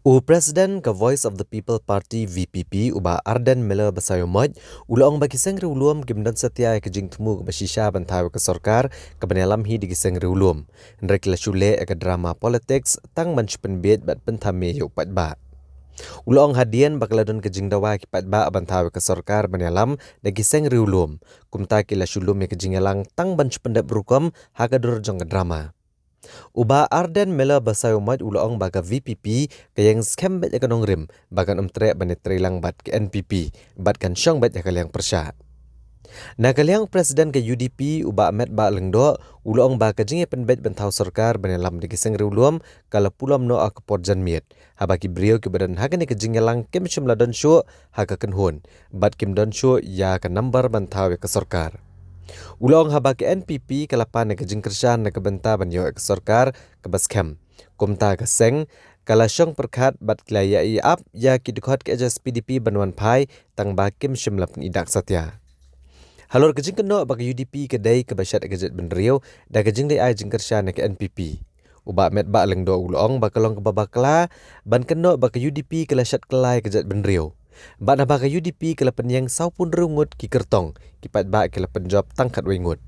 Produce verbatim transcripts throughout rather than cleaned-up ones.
U President ka Voice of the People Party, V P P, u Bah Ardent Miller Basaiawmoit, u la ong ba ki seng riewlum kim don satia ïa ka jingthmu kaba shisha ban thaw ïa ka sorkar kaban ïalam hi da ki seng riewlum. Hynrei ki la shu leh ïa ka drama politics tang ban shu pynbiej bad pynthame ïa u paidbah. U la ong hadien ba ka la don ka jingdawa ïa ki paidbah ban thaw ïa ka sorkar ban ïalam da ki seng riewlum. Kumta ki la shu lum ïa ka jingïalang tang ban shu pyndep rukom ha ka dur jong ka drama. U Bah Ardent Miller Basaiawmoit u la ong ba ka V P P ka ïeng skhem beit ïa ka nongrim ba kan ym treh ban ïatreilang bad ka N P P bad kan shong beit ha ka liang pyrshah. Na ka liang President ka U D P, u Bah Metbah Lyngdoh, u la ong ba ka jingïapynbeit ban thaw sorkar ban ïalam da ki seng riewlum ka la pulom noh ha ka por janmiet, haba ki briew kiba don ha kane ka jingïalang kim shym la don shuh ha ka kynhun bad kim don shuh ïa ka nambar ban thaw ïa ka sorkar. U la ong haba ka N P P ka la pan ïa ka jingkyrshan na ka bynta ban ïoh ïa ka sorkar kaba skhem, kumta ka seng ka la shong pyrkhat bad ki la ïa ïap ïa ki dkhot ka H S P D P ban wan phai, tang ba kim shym la pyni dak satia. Halor ka jingkynnoh ba ka U D P ka dei kaba shet ïa ka jaitbynriew da ka jingleit ai jingkyrshan ïa ka N P P, u Bah Metbah Lyngdoh u la ong ba ka long kaba bakla ban kynnoh ba ka U D P ka la shet kylla ïa ka jaitbynriew. Bad haba ka U D P ka la pynïeng sawphew hynriew ngut ki kyrtong, ki paidbah ki la pynjop tang khatwei ngut.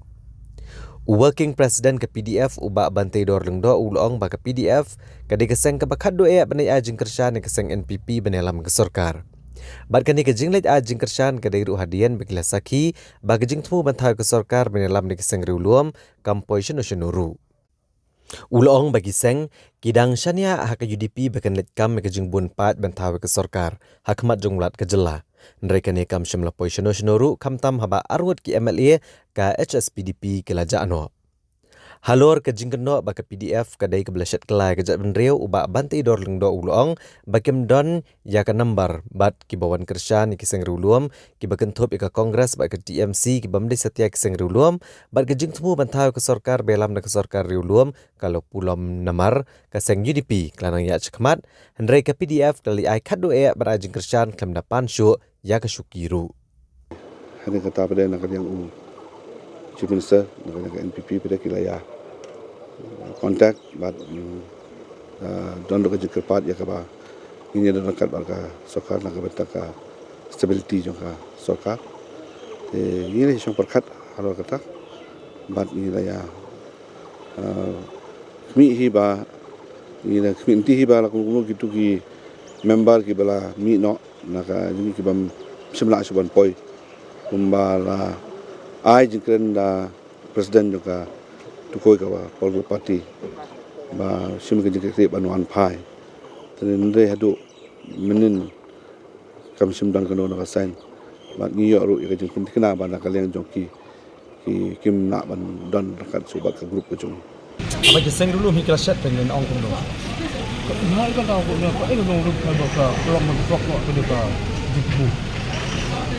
U Working President ka P D F, u Bah Banteidor Lyngdoh u la ong ba ka P D F ka dei ka seng kaba khatduh eh ban ai jingkyrshan ïa ka seng N P P ban ïalam ka sorkar. Bad kane ka jingleit ai jingkyrshan ka dei ruh hadien ba ki la sakhi ba ka jingthmu ban thaw ïa ka sorkar ban ïalam da ki seng riewlum kam poi shano shano ruh. U la ong ba ki seng ki dang shaniah ha ka U D P ba kan leit kam ïa ka jingbun paid ban thaw ïa ka sorkar ha khmat jong u Lat ka jylla. Hynrei kane kam shym la poi shano shano ruh, khamtam haba arngut ki M L A ka H S P D P ki la jah noh. Halor ka jingkynnoh ba ka P D F ka dei kaba la shet kylla ïa ka jaitbynriew, u Bah Banteidor Lyngdoh u la ong ba kim don ïa ka nambar bad kiba wan kyrshan ïa ki seng riewlum kiba kynthup ïa ka Congress bad ka T M C kibym dei satia ki seng riewlum, bad ka jingthmu ban thaw ïa ka sorkar ba ïalam da ka sorkar riewlum ka la pulom namar ka seng U D P ka la nang ïaid shakhmat, hynrei ka P D F ka la leit ai khatduh eh bad ai jingkyrshan khlem da pan shuh ïa ka shuki ruh. Hynrei kata pat de na ka liang u Chief Minister, na ka liang ka N P P pat de ki la ïa contact bad, mm, ah, don ruh ka jingkyrpad ïa kaba ngin ïa don ryngkat bad ka sorkar na ka bynta ka stability jong ka sorkar. Te ngi la shong pyrkhat halor kata bad ngi la ïa, ah, khmih hi ba, ngi la khmih lynti hi ba la kum kumno kitu ki member kiba la mih noh na ka jingim kibym shym lah shuh ban poi, kumba la ai jingkren da President jong ka Tukoi ka Political Party ba shim ka jingkitkhlieh ban wan phai. Te hynrei haduh mynnin kam shym don kano na ka saiñ. Bad ngi ïoh ruh ïa ka jingpynthikna ba na ka liang jong ki, ki kim lah ban don ryngkat shuh bad ka group ka jong ngi. Haba ki seng riewlum hi ki la shet, te ngin ong kumno? Ka ong kumno, ka ong kumno, ka long man ka tok noh ka dei ka jingthmu.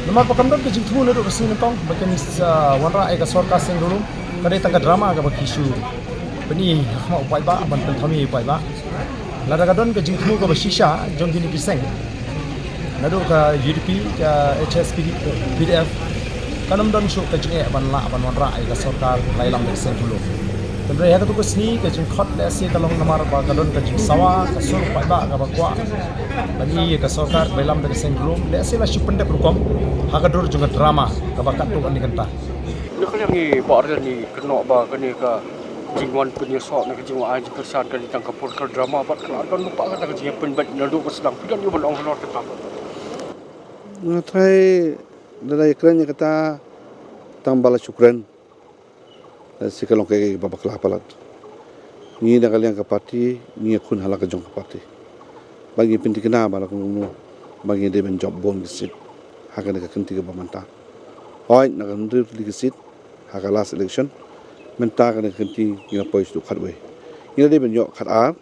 Namar ba kam don ka jingthmu naduh ka sngi nyngkong ba kin sa wanrah ïa ka sorkar seng riewlum, ka dei tang ka drama kaba ki shu pyni ha khmat u paidbah ban pynthame ïa u paidbah. Lada ka don ka jingthmu kaba shisha jong kine ki seng, naduh ka U D P, ka H S P D, P D F, kan ym don shuh ka jingeh ban lah ban wanrah ïa ka sorkar la ïalam da ki seng riewlum. Hynrei ha katu ka sngi ka jingkhot lehse ka long namar ba ka don ka jingsawa ka sur paidbah kaba kwah ban ïoh ïa ka sorkar ba ïalam da ki seng riewlum, lehse la shu pyndep rukom ha ka dur jong ka drama kaba katto katne kynta. Na ka liang i Bah Ardent i kynnoh ba kane ka jingwan pynïasoh ne ka jingwan ai jingkyrshan ka dei tang ka por ka drama bad ka la don lypa kata ka jingpynbeit naduh ka sdang. Phi don ïa ban ong halor kata? Nga tharai lada ïakren ïa kata tang ba la shu kren, eh, shi ka long kaei kaei ba bakla palat. Ngi na ka liang ka party ngi ïakhun ha la ka jong ka party. Ba ngi pynthikna ba la kumno ba ngi dei ban jop bun ki seat ha kane ka kynti kaba mynta. Hooid, na ka hynriew tylli ki seat ha ka last election, mynta kane ka kynti ngi la poi sha khatwei. Ngi la dei ban ïoh khatar,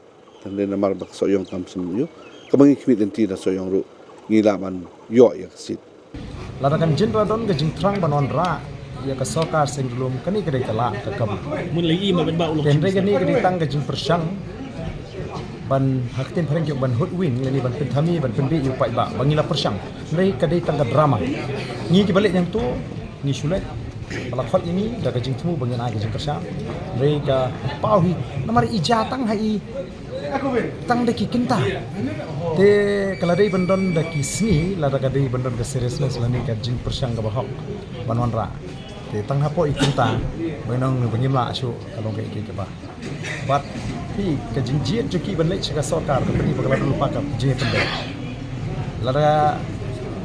tang dei namar ba ka Sohiong kam shym ïoh. Kaba ngi khmih lynti da Sohiong ruh ngi lah ban ïoh ïa ka seat. Lada kan jin ra don ka jingthrang ban wanrah ïa ka sorkar seng riewlum, kane ka dei ka lad ka kam. Mun la i ma ban ba u long. Te hynrei kane ka dei tang ka jingpyrshang ban, ha ka ktien phareng ki ong ban hoodwink lane ban pynthame ban pynbiej ïa u paidbah ba ngi la pyrshang. Hynrei ka dei tang ka drama. Ngi kiba leit hangto ngi shu leit ba la khot ïa ngi da ka jingthmu ba ngin ai ka jingkyrshan. Hynrei ka paw hi namar i jia tang ha i Tang da ki kynta. Te ka la dei ban don da ki sngi, lada ka dei ban don ka seriousness lane ka jingpyrshang kaba hok ban wanrah. Te tang hapoh i kynta, ba nang ba ngim lah shuh, ka long kaei kaei kaba. Bad phi, ka jingjied jong ki ban leit sha ka sorkar, ka pyni ba ka la don lypa ka jingpynbeit. Lada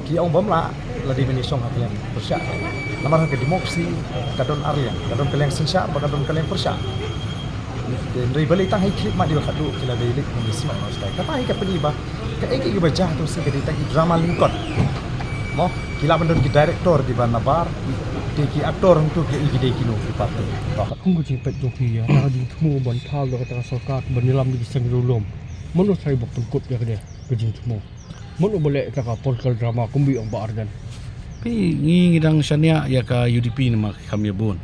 ki ong bym lah, la dei ban ïashong ha ka liang pyrshah. Namar ha ka democracy ka don ar liang, ka don ka liang synshar bad ka don ka liang pyrshah. Hynrei balei tang ha i khyllipmat ba khatduh ki la dei leit ban ïasnoh noh shatai. Kata hi ka pyni ba kaei kaei kaba jia ha ka sien ka dei tang i drama lyngkot. Mo, ki lah ban don ki director kiba nabar, te ki actor hangto ki ïohi ki dei kino ki party. Kum ka jingpeit jong phi ïa ka jingthmu ban thaw ïa kata ka sorkar ban ïalam ïa ki seng riewlum, mano sa ba pynkut ïa kane ka jingthmu? Mano ba leh ïa ka political drama kumba ong Bah Ardent? Phi, ngi ngi dang shaniah ïa ka U D P namar ki kham ïa bun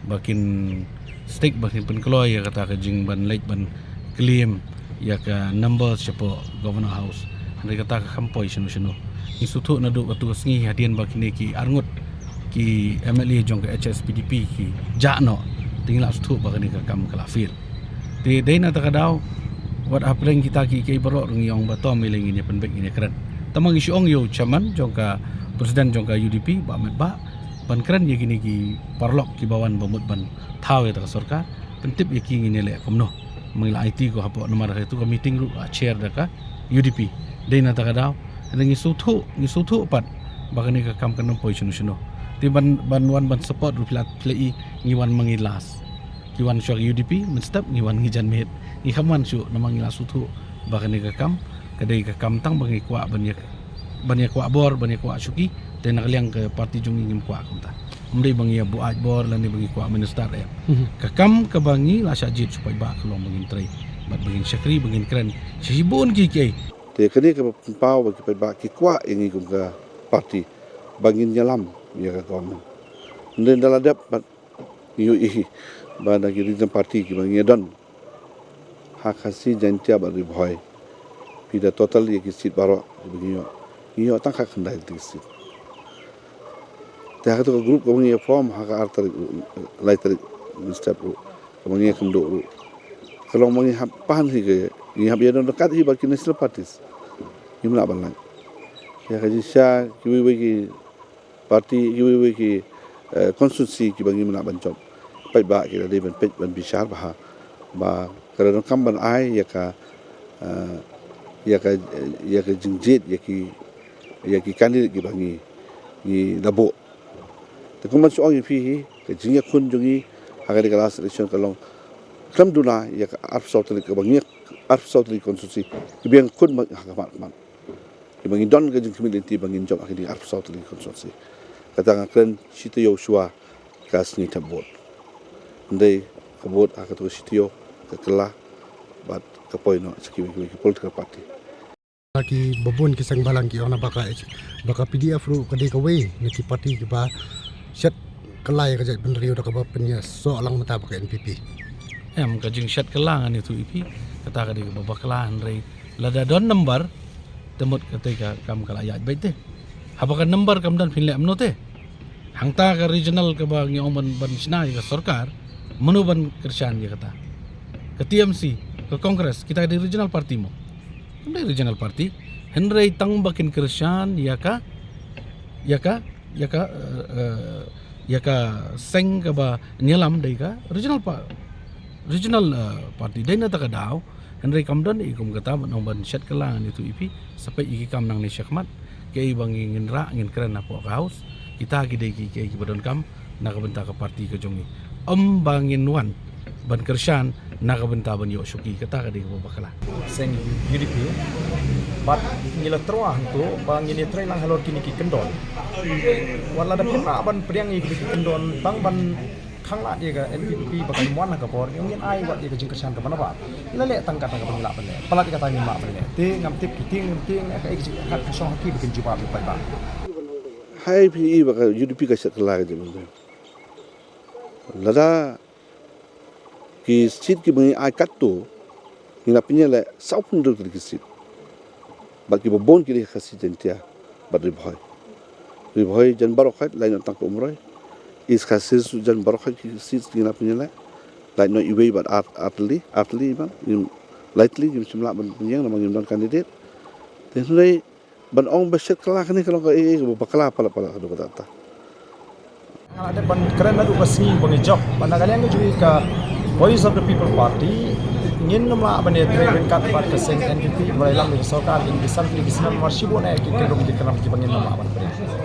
ba kin stick, ba kin pynkloi ïa kata ka jingban leit ban claim ïa ka number shapoh Governor House. Hynrei kata ka kham poi shano shano. Ngi sngewthuh naduh katu ka sngi hadien ba kine ki arngut ki M L A jong ka H S P D P ki jah noh, te ngi la sngewthuh ba kane ka kam ka la fail. Te dei na kata ka daw, wat hapdeng kita kiei kiei baroh ruh ngi ong ba to mailei ngin ïa pynbeit, ngin ïa kren. Tangba ngi shu ong ïa u chairman jong ka, president jong ka U D P, Bah Metbah, ban kren ïa kine ki paralok kiba wan ba mut ban thaw ïa kata ka sorkar, pyntip ïa ki ngin ïa leh kumno. Ma ngi la aiti ko hapoh, namar ha katu ka meeting ruh la chair da ka U D P. Dei na kata ka daw, hynrei ngi sngewthuh, ngi sngewthuh pat ba kane ka kam kan ym poi shano shano. Te ban, ban wan ban support ruh phi la, phi la i, ngi wan ma ngi last. Ki wan shuwa ka U D P mynstep, ngi wan ngi janmiet. Ngi kham wan shuh namar ngi la sngewthuh ba kane ka kam ka dei ka kam tang ba ngi kwah ban ïa, ban ïa kwah bor, ban ïa kwah shuki. Te na ka liang ka party jong ngi ngim kwah kumta. Ym dei ba ngi ïa buaid bor lane ba ngi kwah minister, em. Mhm. Ka kam kaba ngi la shah jied shu paidbah ka long ba ngin trei bad ba ngin shakri, ba ngin kren sha shibun kiei kiei. Te kane kaba pynpaw ba ki paidbah ki kwah ïa ngi kum ka party ba ngin ïalam ïa ka government. Hynrei ynda la dep bad ngi ïohi ba na ki regional party kiba ngi ïa don ha Khasi, Jaiñtia bad Ri Bhoi, phi da total ïa ki seat baroh kiba ngi ïoh, ngi ïoh tang khatkhyndai tylli ki seat. Te ha katu ka group kaba ngi ïa form ha ka ar tarik, lai tarik mynstep ruh, kaba ngi ïa kynduh ruh, ka long ba ngi hap pan hi ka, ngi hap ïa don ryngkat hi bad ki national parties. Ngim lah ban lait. Ïa ka jingshisha kiwei kiwei ki party, kiwei kiwei ki, eh, constituency kiba ngim lah ban jop, paidbah ki la dei ban peit ban bishar bha ba ka la donkam ban ai ïa ka, eh, ïa ka, ïa ka jingjied ïa ki, ïa ki candidate kiba ngi, ngi la buh. Te kumba shu ong ïa phi hi, ka jingïakhun jong ngi ha kane ka last election ka long khlem duna ïa ka arphew saw tylli, kaba ngi arphew saw tylli constituency kiba ïakhun ha khmat khmat. Kiba ngi don ka jingkhmih lynti ba ngin jop ha kine arphew saw tylli constituency. Kata nga kren shi taïew shuwa ka sngi thep vote. Hynrei ka vote ha katu ka shi taïew ka kylla bad ka poi noh sha kiwei kiwei ki political party. Ki babun ki seng bhalang ki ong na ba ka, ba ka P D F ruh ka dei kawei na ki party kiba shet kylla ïa ka jaitbynriew da kaba pynïasoh lang mynta bad ka N P P. Em, ka jingshet kylla ngan ïathuh ïa phi, kata ka dei kaba bakla, hynrei lada don number, te mut kata ka kam ka la ïaid beit te. Haba ka number kam don phin leh kumno te. Hangta ka regional kaba ngi ong ban, ban shna ïa ka sorkar, mano ban kyrshan ïa kata? Ka T M C, ka Congress, kita ka dei regional party mo? Kam dei regional party. Hynrei tang ba kin kyrshan ïa ka, ïa ka, ïa ka, eh, eh, ïa ka seng kaba ngi ïalam dei ka regional pa-, regional, eh, party. Dei na kata ka daw, hynrei kam don i kum kata ban ong ban shet kylla, ngan ïathuh ïa phi, sa peit ïa ki kam nangne shakhmat. Kiei ba ngi ngin rah, ngin kren hapoh ka House, kita ki dei ki, kiei kiba donkam na ka bynta ka party ka jong ngi. Ym ba ngin wan ban kyrshan na ka bynta ban ïoh shuki, kata ka dei kaba bakla. Seng U D P, bad ngi la tyrwa hangto ba ngin ïatrei lang halor kine ki kyndon. Wat lada phim lah ban pdiang ïa kine ki kyndon, tang ban khanglad ïa ka N P P ba kan wan ha ka bor, ngin ai wat ïa ka jingkyrshan kaba nabar. Ngi la leh tang kata kaba ngi lah ban leh. Palat ïa kata ngim lah ban leh. Te ngam tip ki tieng, ngim tieng, ïa kaei ka jingkhat ka shong ha ki ba kin jubab ïa paidbah. Hai phi i ba ka U D P ka shet kylla ka jingmyntoi. Lada ki seat kiba ngi ai katto, ngi la pynïaleh sawphew hynriew tylli ki seat. Bad kiba bun ki dei Khasi Jaiñtia bad Ri Bhoi. Ri Bhoi jan baroh khoit, lait noh tang ka Umroi. East Khasi Hills jan baroh khoit ki seat ngi la pynïaleh. Lait noh iwei bad ar, ar tylli, ar tylli bang. Ngim, Likely ngim shym lah ban pynïeng namar ngim don candidate. Te hynrei ban ong ba shet kylla kane ka long kaei kaei kaba bakla palat palat haduh katta katta. Nga la dep ban kren naduh ka sngi ba ngi jop ba na ka liang ka jong ngi ka Voice of the People Party ngin ym lah ban ïatrei ryngkat bad ka seng N P P ba la ïalam da ka sorkar ïa ki san tylli ki snem namar shibun eh ki kyndrum ki kynram kiba ngin ym lah ban pynïaid.